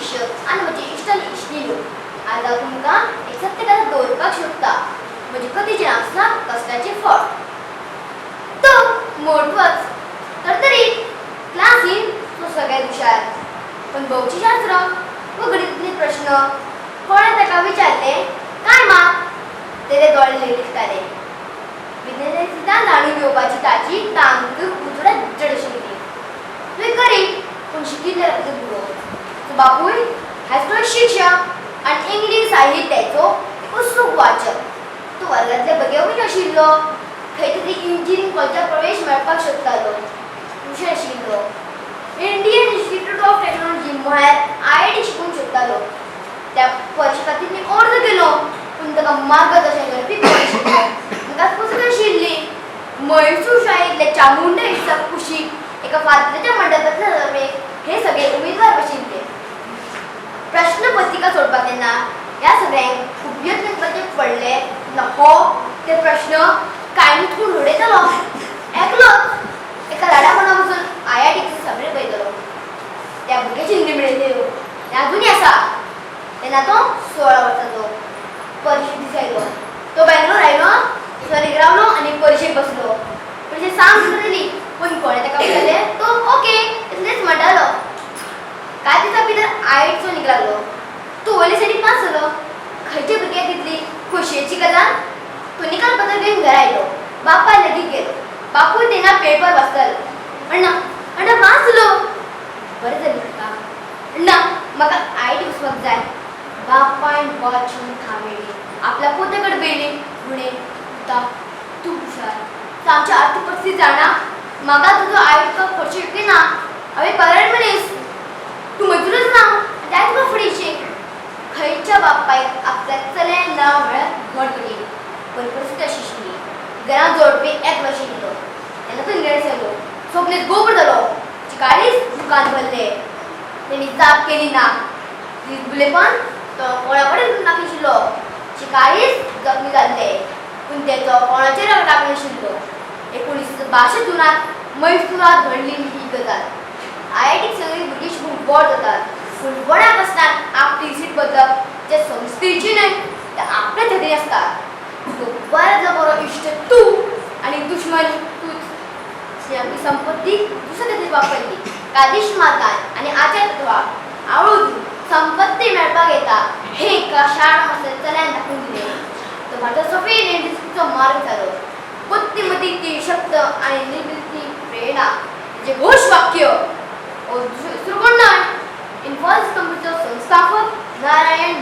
शिक्षक आनी म्हजे इश्ट आनी इश्टिण्यो, आज हांव तुमकां एक सत्य कथा दवरपाक सोदता. म्हजे कथेचें नांव आसा कश्टाचें फळ. तो मोटवोच, तरतरीत, क्लासीन तो सगळ्यांत हुशार, पूण भौतिकशास्त्र व गणितांतले प्रश्न कोणें ताका विचारलें काय मात तेजे दोळे लिखताले. विज्ञानाचे सिद्धांत जाणून घेवपाची ताची तांक उजवाडांत जड आशिल्ली. तो एक गरीब पूण शिकिल्लो भुरगो. तो बापूय हायस्कुलांत शिक्षक आनी इंग्लीश साहित्याचो एक उत्सूक वाचक. तो वर्गांतल्या भुरग्यांकूय आशिल्लो. खंय तरी इंजिनियरींग कॉलेजांत प्रवेश मेळपाक सोदतालो. हुशार आशिल्लो. इंडियन इन्स्टिट्यूट ऑफ टेक्नॉलॉजी म्हळ्यार आयआयटी शिकूंक सोदतालो. त्या परिक्षे खातीर मी अर्ज केलो, पूण ताका मार्गदर्शन करपी कोण नाशिल्लो. म्हाका पुस्तकां आशिल्लीं. म्हैसूर शाळेंतल्या चामुंडा हिल्सा कुशीक एका फातराच्या मंडपांतल्या हे सगळे उमेदवार बशिल्ले. प्रश्नपत्रिका सोडपाक तेन्ना ह्या सगळ्यांक खूब यत्न करचे पडले ना. हो ते प्रश्न कांय कोण उडयतलो. एकलोच एका झाडा पोंदा बसून आयआयटीचे सगळे पळयतलो. त्या भुरग्याची निमणे तें अजुनूय आसा. तेन्ना तो 16 वर्सांचो. परिक्षे दीस आयलो. तो बेंगलोर आयलो, सरीक रावलो आनी परिक्षेक बसलो. परिक्षा सामकी सुरू जाली, पूण कोणें ताका विचारलें, तो ओके इतलेंच म्हणटालो. कांय दिसां भितर आयआयटीचो निकाल लागलो. तो वयले सायडीक पास जालो. खंयच्या भुरग्याक कितली खोशयेची गजाल! तो निकाल पत्र घेवन घरा आयलो. बापाय लागीं गेलो. बापूय तेन्ना पेपर वाचतालो. अण्णा, अण्णा, वाचलो. बरें जालें पुता. अण्णा, म्हाका आयआयटी वचपाक जाय. बापायन वाचून थांबयली. आपल्या पुता कडेन पळयली. म्हणे, पुता, तूं हुशार, आमची आर्थीक परिस्थिती जाणा. म्हाका तुजो आयआयटीचो खर्च शक्य ना. हांवें पगार मनीस, तूं मजूरच ना, जाय तुका फुडें शीक. खंयच्या बापायक आपल्या चल्यान नांव म्हळ्यार व्हड कठीण, पण परिस्थिती अशी आशिल्ली. घरांत जोडपी एकलो आशिल्लो. तेन्ना तो इंग्लंड आयलो. स्वप्नेत गोबर जालो. काळीज दुकान भरलें. तेणी जाप केली ना. बुलेपण तो कोणा कडेन नाशिल्लो. काळीज जखमी जाल्लें, पूण तेचो कोणाचेर राग नाशिल्लो. 1962 जुनात मैसुरात घडली ही गजाल. आयआयटीक सगळीं भुरगीं शिकून व्हड जातात, पूण व्हडाक आसतना आपली सीट बदलप जे संस्थेची न्हय ते आपल्या खातीर आसता. तुजो बऱ्यांतलो बरो इश्ट तूं आनी दुश्मन तूंच. आपली संपत्ती दुसऱ्या खातीर वापरली. कादिश मार्गान आनी आचार तत्वा आवळून संपत्ती मेळपाक येता हे एका शार चल्यान दाखोवन दिलें. तो भारताचो सफेद इंडस्ट्रीचो मार्ग जालो. बुद्धिमती ती शक्त आनी निर्मिती प्रेरणा जे घोश वाक्य दुसरो कोण न्हय, इन्फोसिस कंपनीचो संस्थापक नारायण.